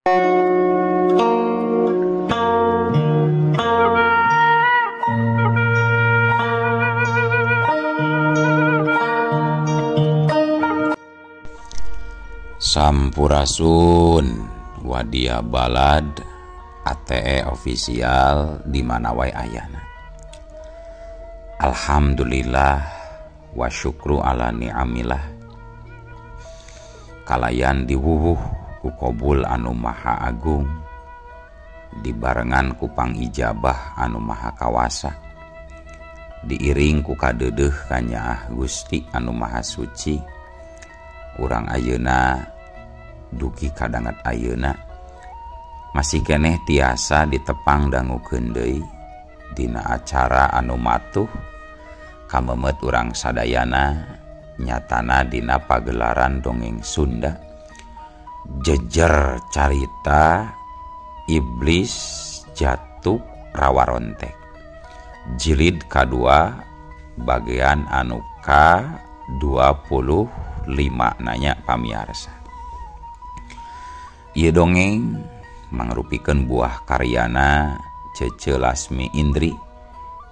Sampurasun Wadia Balad ATE official di mana wae ayana. Alhamdulillah wa syukru ala ni'amillah. Kalayan diwuwuh ku kobul anu maha agung, dibarengan ku pangijabah anu maha kawasa, diiring ku kadeudeuh kanyaah Gusti anu maha suci. Urang ayeuna dugi kadanget ayeuna masih keneh tiasa ditepang dangukeun deui dina acara anu matuh kamemet urang sadayana nyatana dina pagelaran dongeng Sunda jejer carita iblis jatuh rawarontek jilid kadua bagian anu ka 25 nanya pamiarsa. Ieu dongeng mangrupikeun buah karyana Cece Lasmi Indri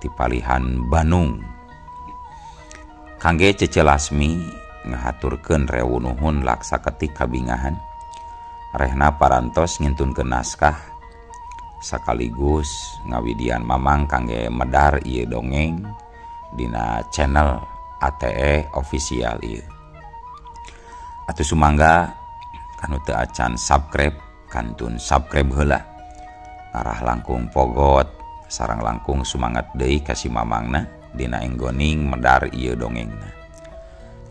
ti palihan Bandung. Kangge Cece Lasmi ngahaturkeun rewu nuhun laksa ketik kabingahan. Rehna parantos ngintunkeun naskah sakaligus ngawidian mamang kangge medar ieu dongeng dina channel ATE official ieu. Atuh sumangga kanu teu acan subscribe kantun subscribe heula ngarah langkung pogot sareng langkung sumangat deui ka si mamangna dina enggoning medar ieu dongengna.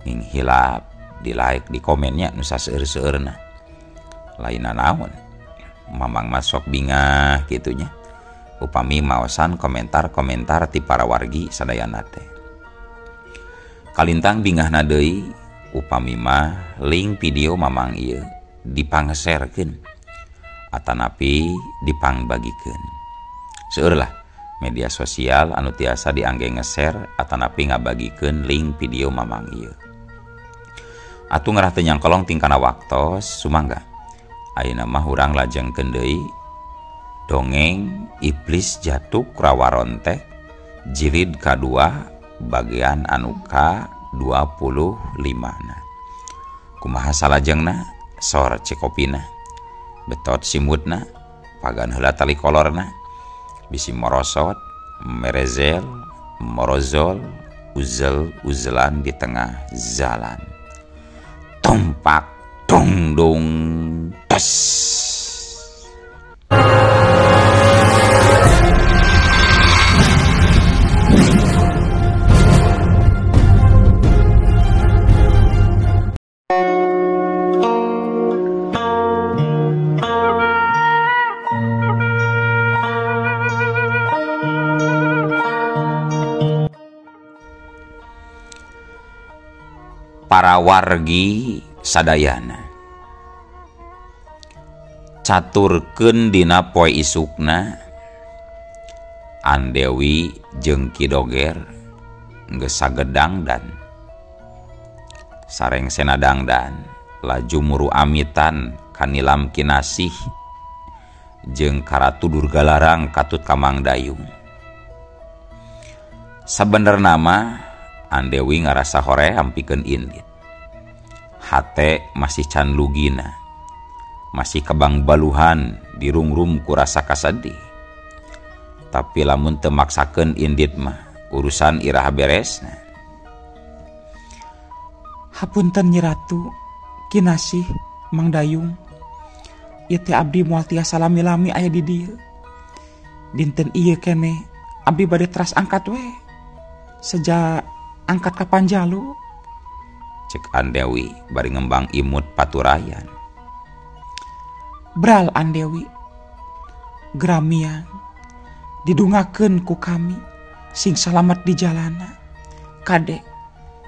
Ning hilap di like di komennya nu saseur-seueurna. Lainna naon mamang mah sok bingah kitu nya upami maosan komentar-komentar ti para wargi sadayana teh. Kalintang bingahna deui upami mah link video mamang ieu dipangserkeun atanapi dipangbagikeun. Seueur lah media sosial anu tiasa diangge nge-share atanapi ngabagikeun link video mamang ieu. Atuh ngarah teu nyangkolong tingkana waktos sumangga. Ayeuna mah urang lajengkeun deui dongeng iblis jatuh rawarontek jilid kadua bagian anu ka 25 na. Kumaha salajengna sor cekopina betot simutna pagan heula tali kolorna bisi morosot merezel morozol uzel uzelan di tengah jalan tumpak dung dung tes. Para wargi sadayana caturkeun dina poe isukna Andewi jeung Ki Doger geus sagedangdan sareng senadangdan laju muru amitan kanilam kinasih jeung Karatu Durgalarang katut ka Mang Dayung. Sabenerna mah Andewi ngarasa hoream pikeun indit. Hate masih can lugina, masih kebang baluhan dirungrum ku rasa kasedih. Tapi lamun teu maksakeun indit mah urusan iraha beresna. Hapunten Nyi Ratu, Kinasih, Mang Dayung. Ieu teh abdi moal tiasa lami-lami aya di dieu. Dinten ieu keneh abdi bade teras angkat we. Sejak angkat ka Panjalu. Cek Andewi bari ngembang imut paturayan. Bral Andewi, gramian didungakeun ku kami sing salamet di jalana. Kade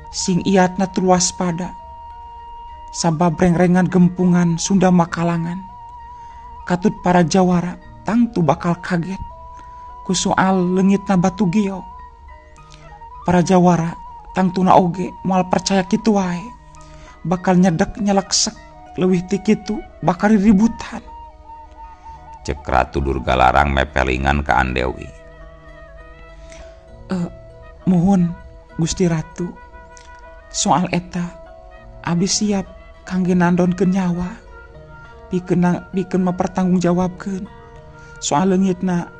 sing iatna tur waspada. Sabab rengrengan gempungan Sunda Makalangan katut para jawara tangtu bakal kaget ku soal leungitna batu giok. Para jawara tangtuna oge moal percaya kitu wae, bakal nyedek nyeleksek leuwih ti kitu bakal ributan. Cek Ratu Durga Larang mepelingan ka Andewi. Muhun Gusti Ratu, soal eta abdi siap kangge nandonkeun nyawa, pikeun mempertanggungjawabkeun soal leungitna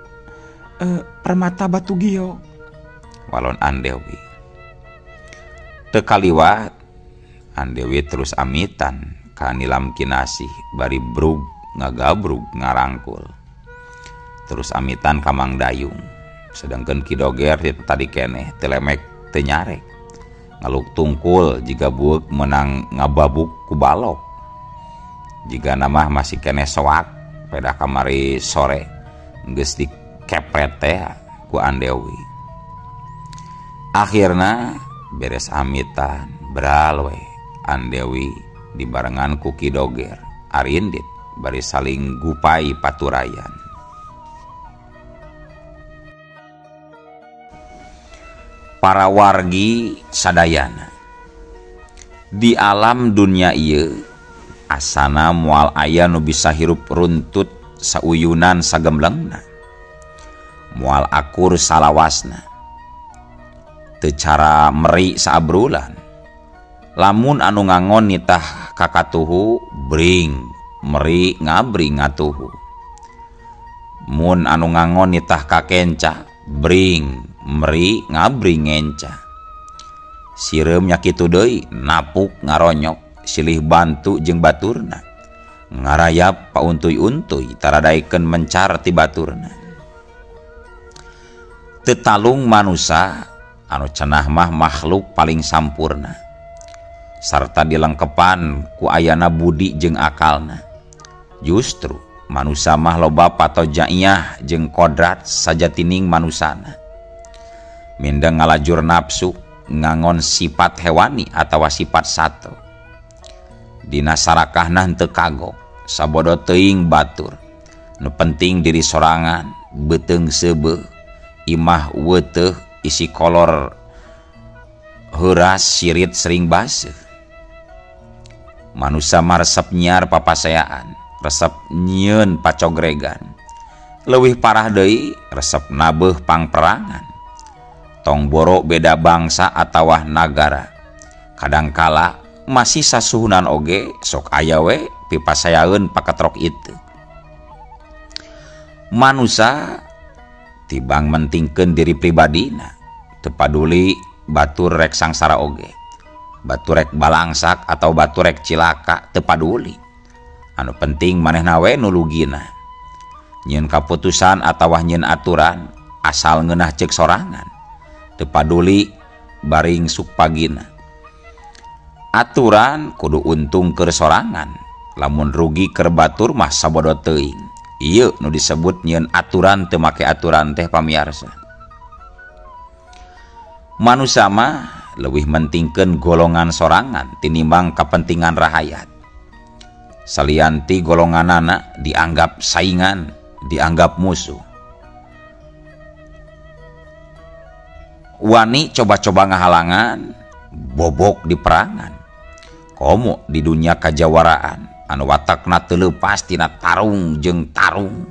permata batu giok. Walon Andewi. Teu kaliwat Andewi terus amitan ka Nilam Kinasih bari brug ngagabrug ngarangkul. Terus amitan ka Mang Dayung. Sedangkan Ki Doger tadi keneh teu lemek teu nyarek. Ngaluk tungkul jiga bueuk menang ngababuk ku balok. Jiga namah masih keneh soak pedah kamari sore geus dikepret teh ku Andewi. Akhirna beres amitan beral we Andewi dibarengan ku Ki Doger arindit bari saling gupai paturayan. Para wargi sadayana di alam dunia ieu asana moal aya nu bisa hirup runtut sauyunan sagemblengna, moal akur salawasna, teu cara meri saabrulan. Lamun anu ngangon nitah kakatuhu bring meri ngabring ngatuhu, mun anu ngangon nitah kakenca bring meri ngabring ngenca. Sireum nya kitu deui napuk ngaronyok silih bantu jeung baturna, ngarayap pauntuy-untuy taradaikeun mencar ti baturna. Teu talung manusa anu cenah mah makhluk paling sampurna sarta dilengkepan ku ayana budi jeung akalna. Justru manusa mah loba patojaiyah jeung kodrat sajatining manusana. Mindeng ngalajur nafsu ngangon sifat hewani atawa sifat sato. Dina sarakahna henteu kagok, sabodo teuing batur. Nu penting diri sorangan, beuteung seubeuh, imah weuteuh isi kolor heuras sirit sering baseuh. Manusa mah resep nyiar papaseaan, resep nyieun pacogregan. Leuwih parah deui resep nabeuh pangperangan. Tong boro beda bangsa atawa nagara. Kadangkala masih sasuhunan oge sok aya we pipasayaeun paketrok itu. Manusa tibang mentingkeun diri pribadina, teu paduli batur rek sangsara oge, batur rek balangsak atau batur rek cilaka teu paduli. Anu penting manehna we nu lugina. Nyieun kaputusan atawa nyieun aturan asal ngeunah ceuk sorangan, teu paduli baring sukpagina. Aturan kudu untung keur sorangan, lamun rugi keur batur mah sabodo teuing. Ieu nu disebut nyieun aturan teu make aturan teh pamiarsa. Manusa mah leuwih mentingkeun golongan sorangan tinimbang kapentingan rahayat. Salianti golonganana dianggap saingan, dianggap musuh. Wani coba-coba ngahalangan, bobok di perangan. Komo di dunia kajawaraan anu watakna teu leupas tina tarung jeung tarung.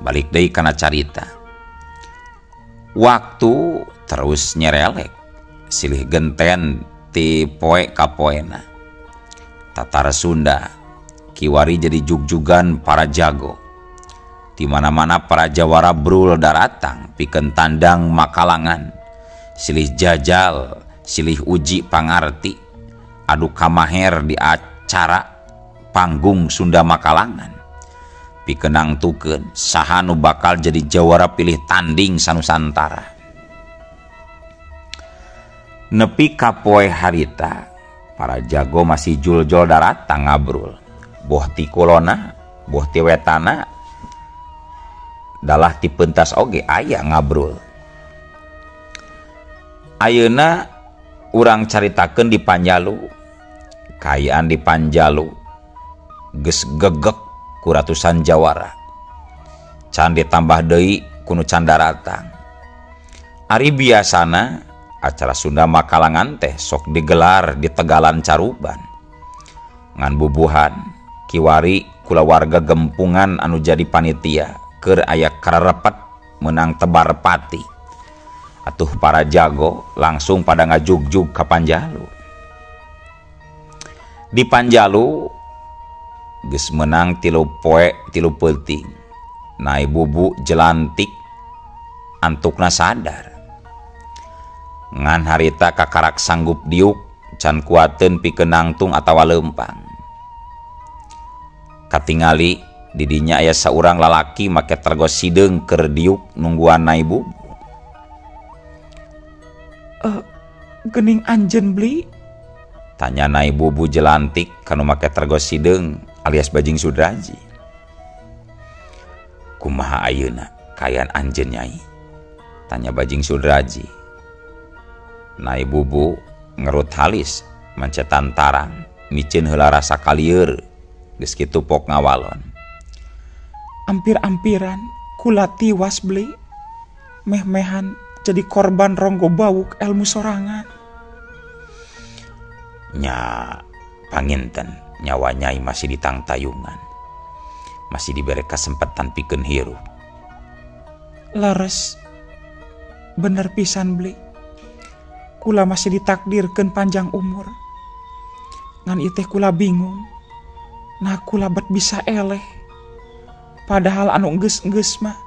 Balik deui kana carita. Waktu terus nyerelek, silih genten ti poe ka poena. Tatar Sunda kiwari jadi jugjugan para jago. Di mana-mana para jawara brul daratang pikeun tandang makalangan, silih jajal, silih uji pangarti, adu kamaher di acara panggung Sunda Makalangan. Pikeun nangtukeun saha nu bakal jadi jawara pilih tanding sanusantara. Nepi ka poe harita para jago masih juljol daratang ngabrul. Boh ti kulona, boh ti wetana, dalah ti pentas oge aya ngabrul. Ayeuna urang caritakeun di Panjalu, kaayaan di Panjalu geus gegek ku ratusan jawara. Can ditambah deui ku nu can daratang. Ari biasana acara Sunda Makalangan teh sok digelar di Tegalan Caruban. Ngan bubuhan kiwari kulawarga gempungan anu jadi panitia keur aya kararepet meunang tebar pati. Atuh para jago langsung pada ngajugjug ka Panjalu. Di Panjalu geus meunang 3 poe 3 peuting. Nai Bubu jelantik antukna sadar. Ngan harita kakarak sanggup diuk can kuateun pikeun nangtung atawa leumpang. Katingali didinya aya saurang lalaki make tergos sideung keur diuk nungguan Nai Bubu. Geuning anjeun beli? Tanya Nai Bubu jelantik kanu make tergos sideung alias Bajing Sudraji. Kumaha ayeuna kaayaan anjeun nyai? Tanya Bajing Sudraji. Nai Bubu ngerut halis mancetan tarang miceun heula rasa kalieur geus kitu pok ngawalon. Ampir-ampiran kula tiwas beli, meh-mehan jadi korban Ronggo Bawuk ilmu sorangan. Nya panginten nyawa nyai masih ditangtayungan, masih diberi kesempatan pikeun hirup. Leres, bener pisan beli. Kula masih ditakdirkeun panjang umur. Ngan iteh kula bingung. Nah kula bet bisa eleh. Padahal anu enggeus-enggeus mah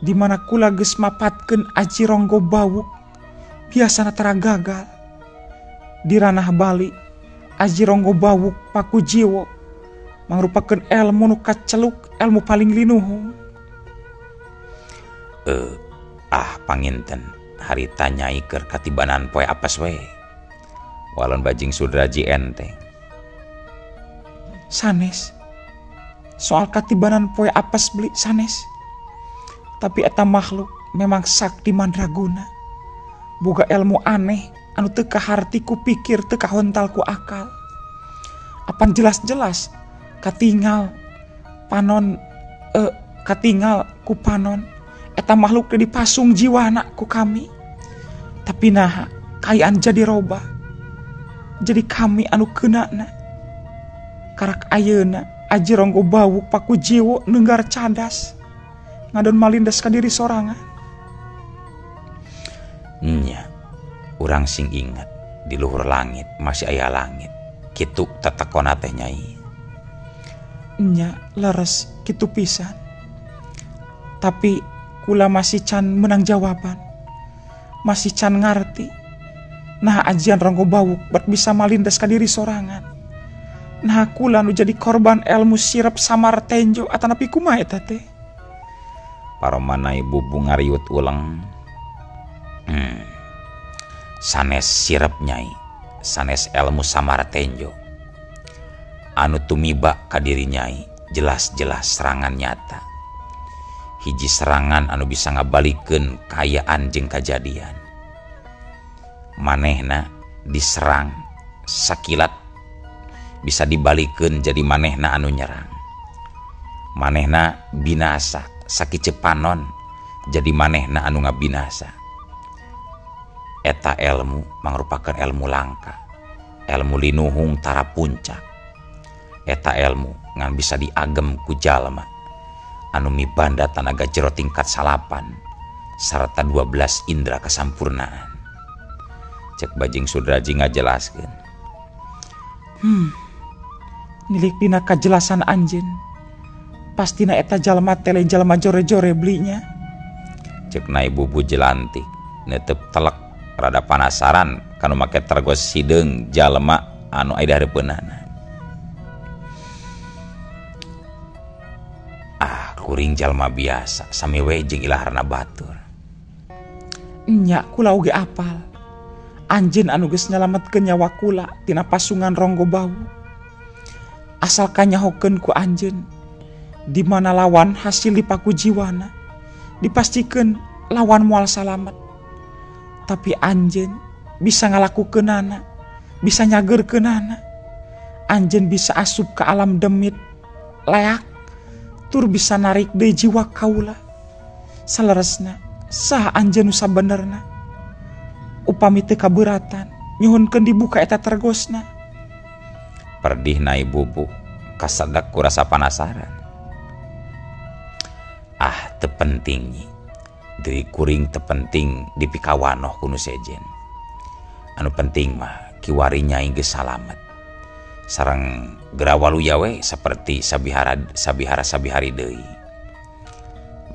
di mana kula geus mapatkeun aji Ronggo Bawuk biasana tara gagal. Di ranah Bali aji Ronggo Bawuk paku jiwo mangrupakeun elmu nu kaceluk, elmu paling linuhung. Panginten harita nyai keur katibanan poe apes we. Walon Bajing Sudraji enteng. Sanes. Soal katibanan poe apes beli sanes. Tapi eta makhluk memang sakti mandraguna. Boga ilmu aneh anu teu kaharti ku pikir, teu kahontal ku akal. Apan jelas-jelas katingal panon katingal ku panon eta makhluk teh dipasung jiwana ku kami. Tapi naha kaayaan jadi robah. Jadi kami anu keunana. Karak ayeuna aji Ronggo Bawuk paku jiwo nenggar cadas. Ngadon malindas ka diri sorangan. Nya, urang sing inget di luhur langit masih aya langit. Kitu tetekona teh nyai. Nya, leres kitu pisan. Tapi kula masih can menang jawaban. Masih can ngarti. Nah ajian Ronggo Bawuk bet bisa malindas ka diri sorangan. Nah kula nu jadi korban ilmu sirep samar tenjo atanapi kumaha eta teh. Paroman Nai Bubu ngariut uleng. Sanes sirep nyai, sanes ilmu samar tenjo. Anu tumiba ka diri nyai jelas-jelas serangan nyata. Hiji serangan anu bisa ngabalikeun kaayaan jeung kajadian. Manehna diserang sakilat bisa dibalikeun jadi manehna anu nyerang. Manehna binasa sakiceup panon jadi manehna anu ngabinasa. Eta ilmu mangrupakeun ilmu langka, ilmu linuhung tara puncak. Eta ilmu ngan bisa diagem ku jalma anu mibanda tanaga jero tingkat 9 sarta 12 indra kesampurnaan. Cek Bajing Sudraji ngajelaskeun. Nilik dina kajelasan anjeun. Pastina eta jalma teh lain jalma jore-jore belinya. Cek Nai Bubu jelantik netep telek rada panasaran kanu make tergos sideung jalma anu aya hareupeunana. Ah, kuring jalma biasa sami we jeung ilaharna batur. Nya kula oge apal. Anjeun anu geus nyalametkeun nyawa kula tina pasungan Ronggo Bawuk. Asal kanyahokeun ku anjeun di mana lawan hasil dipaku jiwana, dipastikeun lawan moal salamet. Tapi anjeun bisa ngalakukeunana, bisa nyageurkeunana. Anjeun bisa asup ke alam demit leak, tur bisa narik deui jiwa kaula. Saleresna saha anjeun nu sabenerna? Upami teu kaberatan nyuhunkeun dibuka eta tergosna. Perdih Nai Bubu Kasedak ku rasa panasaran. Ah, teu penting nyi. Diri kuring teu penting dipikawanoh ku nu sejen. Anu penting mah kiwari nyai geus salamet. Sareng geura waluya we saperti sabihara sabihara sabihari deui.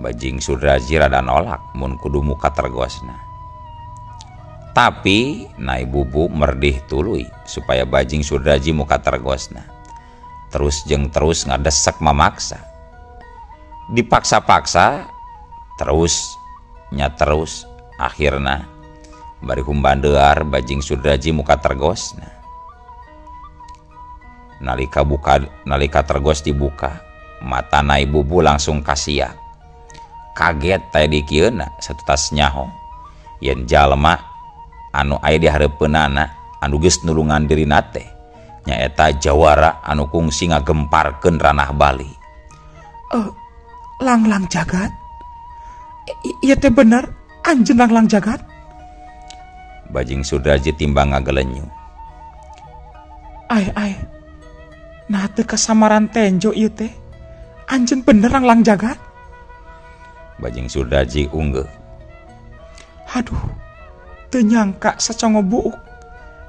Bajing Sudraji rada nolak mun kudu muka tergosna. Tapi Nai Bubu merdih tuluy supaya Bajing Sudraji muka tergosna. Terus jeung terus ngadesek mamaksa. Dipaksa-paksa terus nya terus akhirna bari humbandear Bajing Sudraji muka tergosna. Nalika tergos dibuka, mata Nai Bubu langsung kasiak. Kaget teh dikieuna satutas nyaho yen jalma anu aya di hareupeunana anu geus nulungan dirina teh nyaeta jawara anu kungsi ngagemparkeun ranah Bali. Langlang Jagat? Ieu teh bener anjeun Langlang Jagat? Bajing Sudraji timbang ngagelenyu. Ai ai. Nah teu kasamaran tenjo ieu teh. Anjeun bener Langlang Jagat? Bajing Sudraji unggeuh. Aduh, teu nyangka sacongo buuk.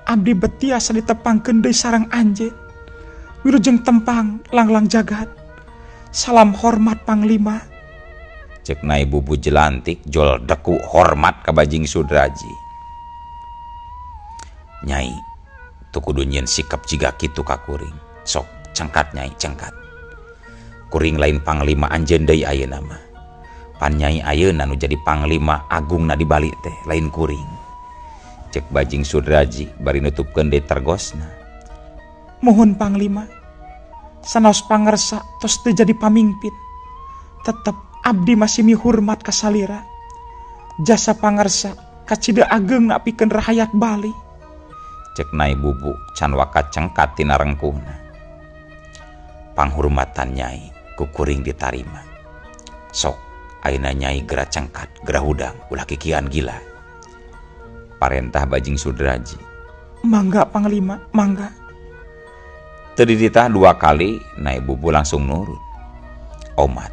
Abdi beti asa ditepangkeun deui sareng anjeun. Wilujeng tempang Langlang Jagat. Salam hormat Panglima. Cek Nai Bubu jelantik jol deku hormat ka Bajing Sudraji. Nyai, teu kudu nyieun sikap jiga kitu ka kuring. Sok cengkat nyai, cengkat. Kuring lain panglima anjeun deui ayeuna mah. Pan nyai ayeuna nu jadi panglima agungna di Bali teh lain kuring. Cek Bajing Sudraji bari nutupkeun deui tergosna. Mohon Panglima, sanaos pangersa tos teu jadi pamingpin. Tetep abdi masih mihurmat ka salira. Jasa pangersa kacida ageungna pikeun rahayat Bali. Cek Nai Bubu can waka cengkat tina rengkuhna. Panghurmatan nyai ku kuring ditarima. Sok ayeuna nyai geura cengkat, geura hudang, ulah kikian gila. Parentah Bajing Sudraji. Mangga Panglima, mangga. Teu dititah dua kali, Nai Bubu langsung nurut. Omat,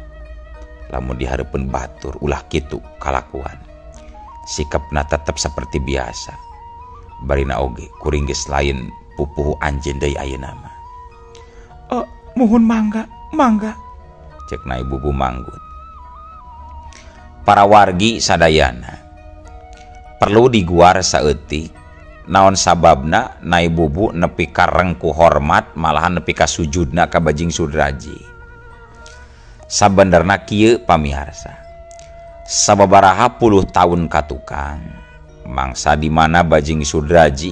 lamun dihareupeun batur ulah kitu kalakuan. Sikapna tetep seperti biasa. Barina oge kuring geus lain pupuhu anjeun deui ayeuna mah. Muhun mangga, mangga. Cek Nai Bubu manggut. Para wargi sadayana perlu diguar saeutik naon sababna Nai Bubu nepi ka rengku hormat malahan nepi ka sujudna ka Bajing Sudraji. Sabenerna kieu pamiarsa. Sababaraha puluh tahun katukang mangsa di mana Bajing Sudraji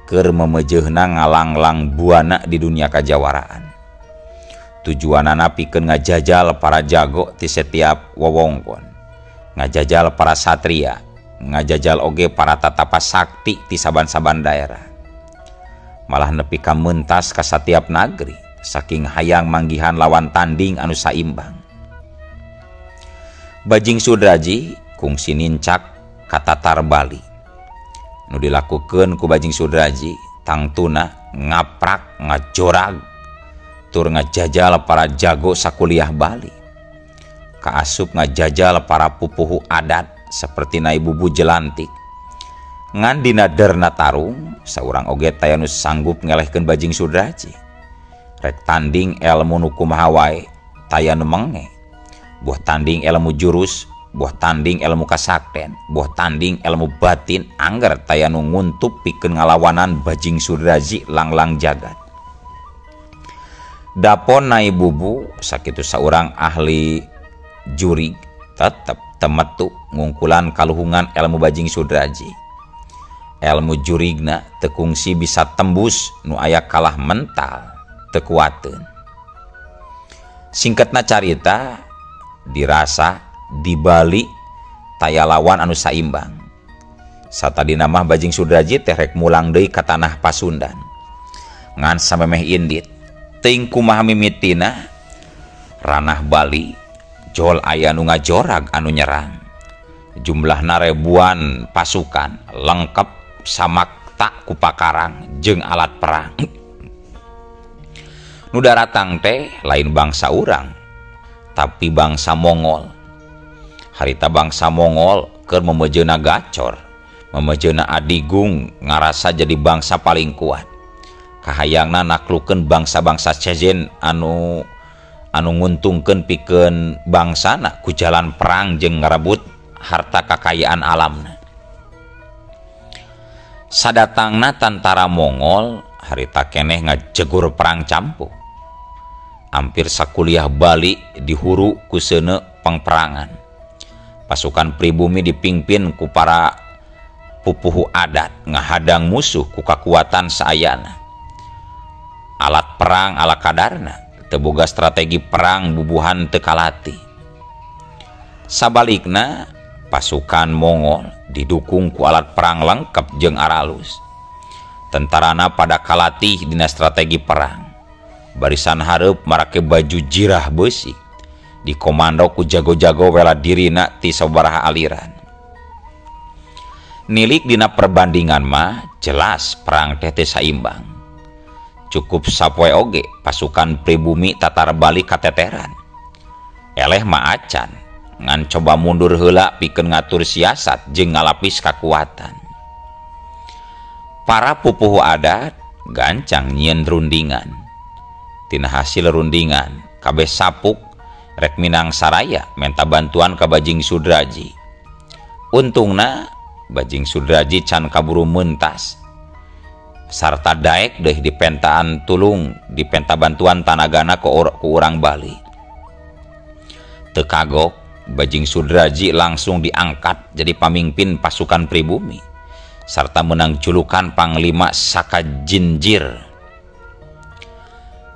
keur memejehna ngalanglang buana di dunia kajawaraan. Tujuanana pikeun ngajajal para jago ti setiap wewengkon, ngajajal para satria, ngajajal oge para tatapa sakti ti saban-saban daerah. Malah nepi ka mentas ka satiap nagri saking hayang manggihan lawan tanding anu saimbang. Bajing Sudraji kungsi nincak ka tatar Bali. Nu dilakukeun ku Bajing Sudraji tangtuna ngaprak ngajorag tur ngajajal para jago sakuliah Bali. Kaasup ngajajal para pupuhu adat seperti Nai Bubu jelantik. Ngan dina derna tarung saurang oge taya nu sanggup ngelehkeun Bajing Sudraji. Rek tanding ilmu nu kumaha wae taya nu menge. Boh tanding ilmu jurus, boh tanding ilmu kasakten, boh tanding ilmu batin, angger taya nu nguntup pikeun ngalawanan Bajing Sudraji Langlang Jagat. Dapon Nai Bubu sakitu saurang ahli jurig tetep temetu ngungkulan kaluhungan ilmu Bajing Sudraji. Ilmu jurigna teu kungsi bisa tembus nu aya kalah mental teu kuateun. Singkatna carita dirasa di Bali taya lawan anu saimbang. Satadina mah Bajing Sudraji teh rek mulang deui ka tanah Pasundan. Ngan samemeh indit teuing kumaha mimitina ranah Bali jol aya nu ngajorag anu nyerang. Jumlahna ribuan pasukan lengkap samakta ku pakarang jeung alat perang. Nu daratang teh lain bangsa urang, tapi bangsa Mongol. Harita bangsa Mongol keur memejeuna gacor, memejeuna adigung ngarasa jadi bangsa paling kuat. Kahayangna naklukeun bangsa-bangsa sejen anu nguntungkeun pikeun bangsana ku jalan perang jeung ngarebut harta kakayaan alamna. Sadatangna tantara Mongol harita keneh ngajegur perang campuh. Hampir sakuliah Bali dihuru ku seuneu pangperangan. Pasukan pribumi dipimpin ku para pupuhu adat ngahadang musuh ku kakuatan saayana. Alat perang ala kadarna, teu boga strategi perang bubuhan teu kalati. Sabalikna pasukan Mongol didukung ku alat perang lengkap jeung aralus. Tentarana pada kalatih dina strategi perang. Barisan hareup marake baju jirah beusi, dikomando ku jago-jago wela dirina ti sabaraha aliran. Nilik dina perbandingan mah jelas perang teh teu saimbang. Cukup sapoe oge pasukan pribumi tatar Bali kateteran. Eleh mah acan ngan coba mundur heula pikeun ngatur siasat jeung ngalapis kakuatan. Para pupuhu adat gancang nyieun rundingan. Tina hasil rundingan kabeh sapuk rek Minang Saraya menta bantuan ka Bajing Sudraji. Untungna Bajing Sudraji can kaburu mentas sarta daek deh dipentaan tulung dipenta bantuan tanagana ku urang Bali. Teu kagok Bajing Sudraji langsung diangkat jadi pamimpin pasukan pribumi sarta menang julukan Panglima Sakajinjir.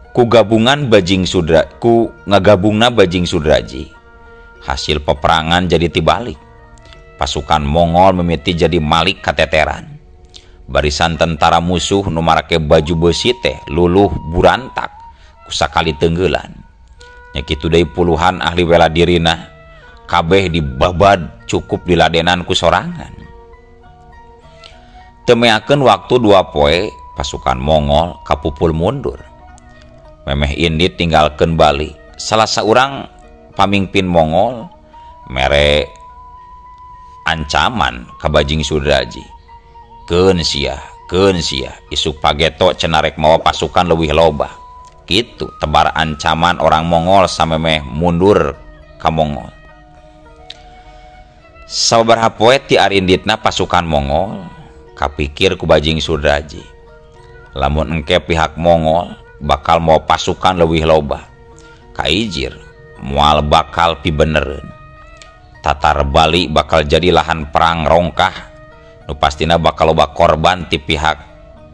Ku gabungan Bajing Sudra ku ngagabungna Bajing Sudraji, hasil peperangan jadi tibalik. Pasukan Mongol mimiti jadi malik kateteran. Barisan tentara musuh nu marake baju beusi teh luluh burantak ku sakali tenggelan. Nya kitu deui puluhan ahli wela dirina kabeh dibabad cukup diladenan ku sorangan. Teu meakeun waktu 2 poe pasukan Mongol kapupul mundur. Memeh indit tinggalkeun Bali. Salah saurang pamimpin Mongol mere ancaman ka Bajing Sudraji. Keun sia, isuk pageto cenah rek mawa pasukan leuwih loba. Kitu tebar ancaman orang Mongol samemeh mundur ka Mongol. Sababaraha poe ti arinditna pasukan Mongol kapikir ku Bajing Sudraji. Lamun engke pihak Mongol bakal mau pasukan leuwih loba, kaijir moal bakal pibenereun. Tatar Bali bakal jadi lahan perang rongkah nu pastina bakal loba korban ti pihak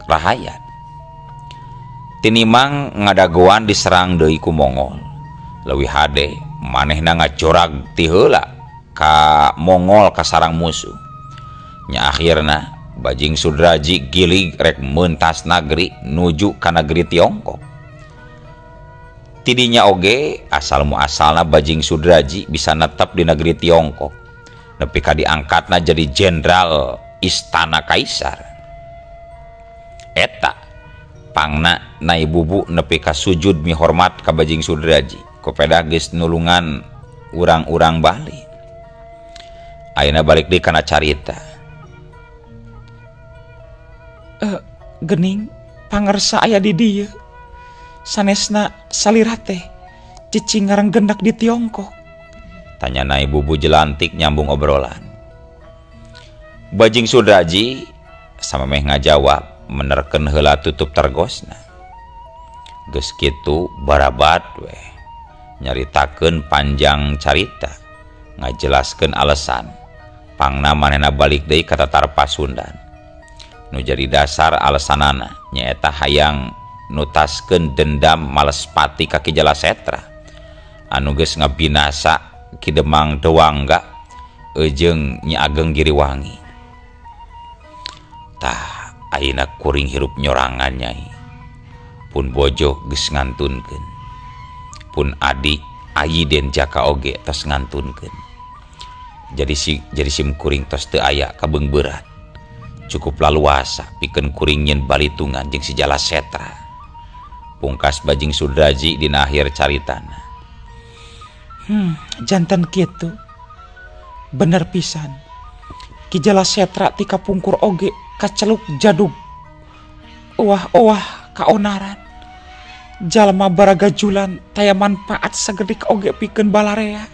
rahayat. Tinimang ngadagoan diserang deui ku Mongol. Leuwih hade manehna ngajorag ti heula ka Mongol ka sarang musuh. Nya akhirna Bajing Sudraji gilig rek mentas nagri nuju ka negeri Tiongkok. Tidinya oge asal muasalna Bajing Sudraji bisa netep di negeri Tiongkok nepi ka diangkatna jadi jenderal istana kaisar. Eta pangna Nai Bubu nepi ka sujud mihormat ka Bajing Sudraji kopeda geus nulungan urang-urang Bali. Ayeuna balik deui kana carita. Gening pangersa aya di dieu. Sanesna salira teh cicing ngarenggendak di Tiongkok. Tanya Nai Bubu jelantik nyambung obrolan. Bajing Sudraji samemeh ngajawab menerkeun heula tutup tergosna. Geus kitu barabat weh nyaritakeun panjang carita, ngajelaskeun alasan pangna manehna balik deui ka Tatar Pasundan. Nu jadi dasar alasanana nyaeta hayang nutaskeun dendam Malespati ka Ki Jalasetra anu geus ngabinasa Ki Demang Dewangga jeung Nyi Ageng Giriwangi. Tah ayeuna kuring hirup nyorangan nyai. Pun bojo geus ngantunkeun. Pun adi Ayi Den Jaka oge tos ngantunkeun. Jadi sim kuring tos teu aya kabeungberat. Cukup laluasa pikeun kuring nyeun balitungan jeung si Jalasetra. Pungkas Bajing Sudraji dina akhir caritana. Janten kitu. Bener pisan. Ki Jala Setra ti kapungkur oge kaceluk jadug. Owah-owah kaonaran. Jalma baragajulan taya manfaat sagedik oge pikeun balarea.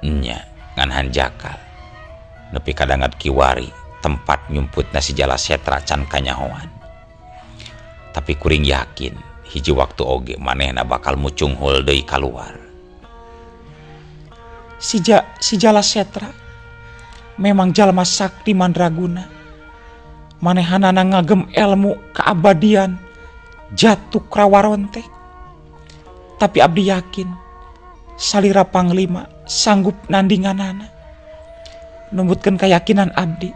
Nya ngan hanjakal. Nepi kadangat kiwari tempat nyumputna si Jala Setra can kanyahoan. Tapi kuring yakin hiji waktu oge manehna bakal mucunghul deui kaluar. Si Jala Setra memang jalma sakti mandraguna. Manehanana ngagem ilmu keabadian jatuh krawaronte. Tapi abdi yakin salira panglima sanggup nandinganana. Numbutkeun keyakinan abdi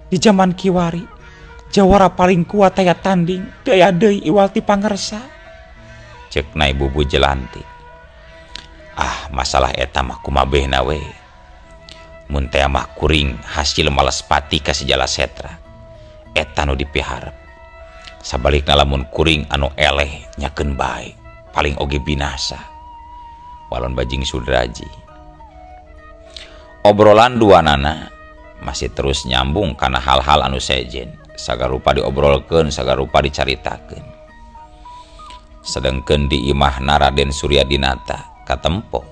di zaman kiwari jawara paling kuat aya tanding teu aya deui iwal ti pangersa. Cek Nai Bubu Jelantik. Ah, masalah eta mah kumabehna we. Mun teh mah kuring hasil malespati ka si Jala Setra. Eta nu dipiharep. Sabalikna lamun kuring anu eleh nyakeun bae, paling oge binasa. Walon Bajing Sudraji. Obrolan dua nana masih terus nyambung karena hal-hal anu sejen. Sagarupa diobrolkeun, sagarupa dicaritakeun. Sedengkeun di imahna Raden Surya Dinata katempo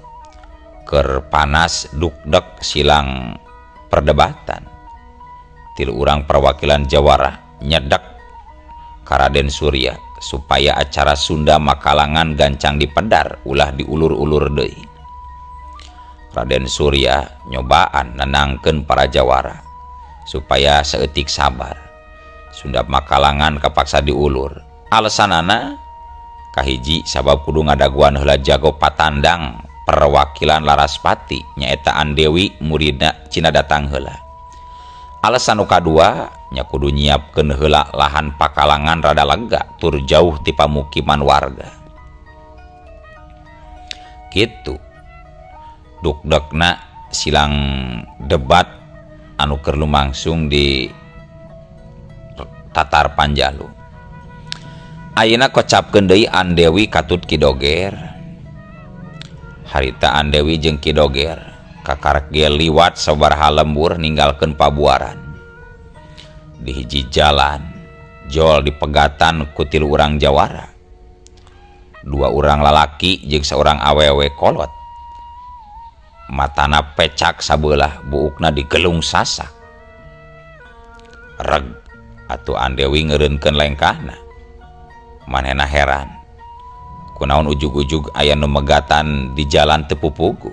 keur panas dukdek silang perdebatan. Tilu urang perwakilan jawara nyedek ka Raden Surya supaya acara Sunda Makalangan gancang dipedar ulah diulur-ulur deui. Raden Surya nyobaan nenangkeun para jawara supaya saeutik sabar. Sunda Makalangan kapaksa diulur. Alasanana kahiji sabab kudu ngadaguan heula jago patandang perwakilan Laraspati nyaeta Andewi muridna Cina datang heula. Alasan nu kadua nya kudu nyiapkeun heula lahan pakalangan rada lega tur jauh ti pamukiman warga. Kitu dukdekna silang debat anu keur lumangsung di Tatar Panjalu. Ayeuna kocapkeun deui Andewi katut Ki Doger. Harita Andewi jeung Ki Doger kakarek ge liwat sabaraha lembur ninggalkeun pabuaran. Di hiji jalan jol dipegatan ku tilu urang jawara. Dua urang lalaki jeung saurang awewe kolot. Matana pecak sabelah, buukna digelung sasak. Reg atuh Andewi ngeureunkeun lengkahna. Manehna heran. Kunaon ujug-ujug aya nu megatan di jalan teu pupuguh.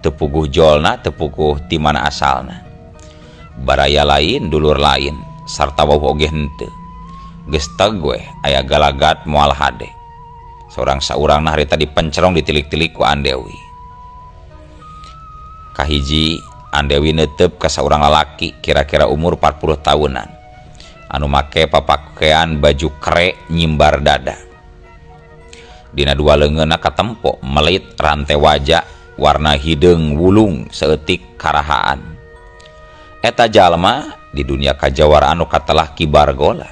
Teu puguh jolna, teu puguh ti mana asalna. Baraya lain, dulur lain, sarta wawuh oge henteu. Geus teg we aya galagat moal hade. Saurang saurangna harita dipencerong ditilik-tilik ku Andewi. Kahiji Andewi neuteup ka saurang lalaki kira-kira umur 40 tahunan. Anu make papakean baju kere nyimbar dada. Dina dua leungeunna katempo melit rantai wajah warna hideung wulung saeutik karahaan. Eta jalma di dunia kajawaraan anu katelah Ki Bargola.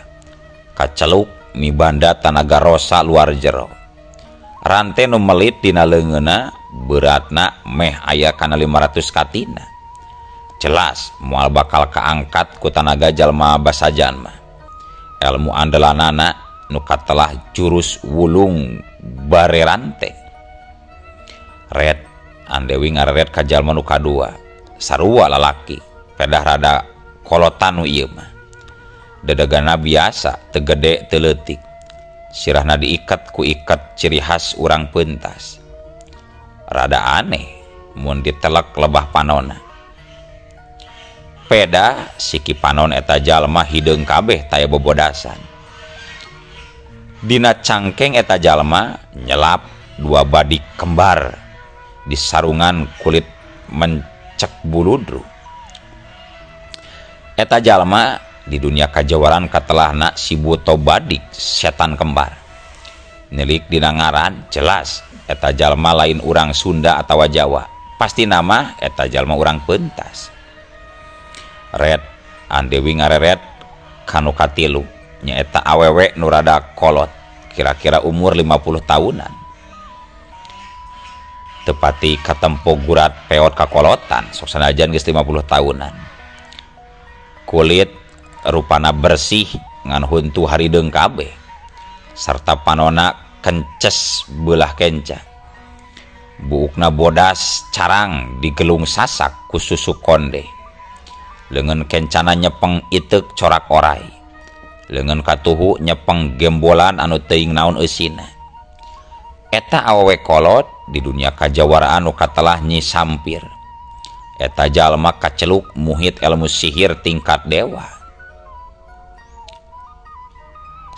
Kaceluk mibanda tanaga rosa luar jero. Rantai nu melit dina leungeunna beratna meh aya kana 500 katina. Jelas moal bakal kaangkat ku tanaga jalma basajan mah. Elmu andalanana nu katelah jurus wulung bare rante. Red Andewi ngareret ka jalma nu kadua. Sarua lalaki, pedah rada kolotan nu ieu mah. Dedegana biasa, teu gede teu leutik. Sirahna diikat ku ikat ciri khas urang pentas. Rada aneh mun ditelek lebah panona. Peda siki panon eta jalma hideung kabeh taya bobodasan. Dina cangkeng eta jalma nyelap dua badik kembar di sarungan kulit mencek buludru. Eta jalma di dunia kajawaran katelahna si buto badik setan kembar. Nilik dina ngaran jelas eta jalma lain urang Sunda atawa Jawa. Pasti nama eta jalma urang pentas. Red Andewi ngareret kanu katilu. Nyaeta awewe nu rada kolot, kira-kira umur 50 tahunan. Tepati katempo gurat peot kakolotan, sok sanajan geus 50 tahunan. Kulit rupana bersih ngan huntu harideung kabeh. Sarta panona kences beulah kenca. Buukna bodas carang digelung sasak ku susu konde. Leungeun kencana nyepeng iteuk corak orai. Leungeun katuhu nyepeng gembolan anu teuing naon eusina. Eta awewe kolot di dunia kajawaraan nu katelah Nyi Sampir. Eta jalma kaceluk muhit ilmu sihir tingkat dewa.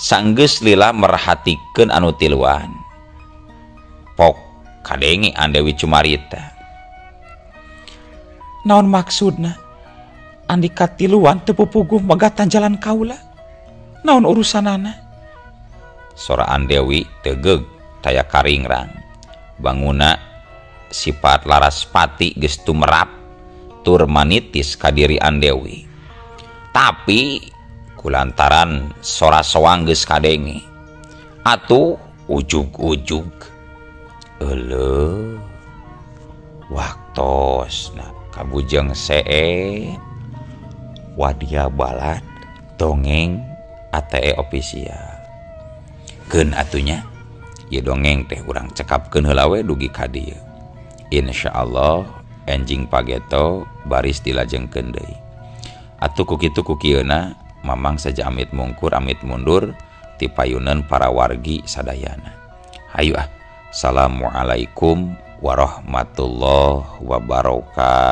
Sanggeus lila merhatikeun anu tiluan. Pok kadenge Andewi cumarita. Naon maksudna? Andika tiluan teu pupuguh megatan jalan kaula. Naon urusanana? Sora Andewi tegeug taya karingrang. Banguna sifat Laraspati geus tumerap tur manitis ka diri Andewi. Tapi kulantaran sora soang geus kadenge. Atuh ujug-ujug. Euleuh. Waktosna kabujeng seet wadia balad dongeng ATE official. Keun atunya ieu dongeng teh urang cekapkeun heula we dugi ka dieu. Insyaallah enjing pageto baris dilajengkeun deui. Atuh ku kitu ku kieuna Mamang saja amit mungkur amit mundur ti payunan para wargi sadayana. Hayu ah. Assalamualaikum warahmatullahi wabarakatuh.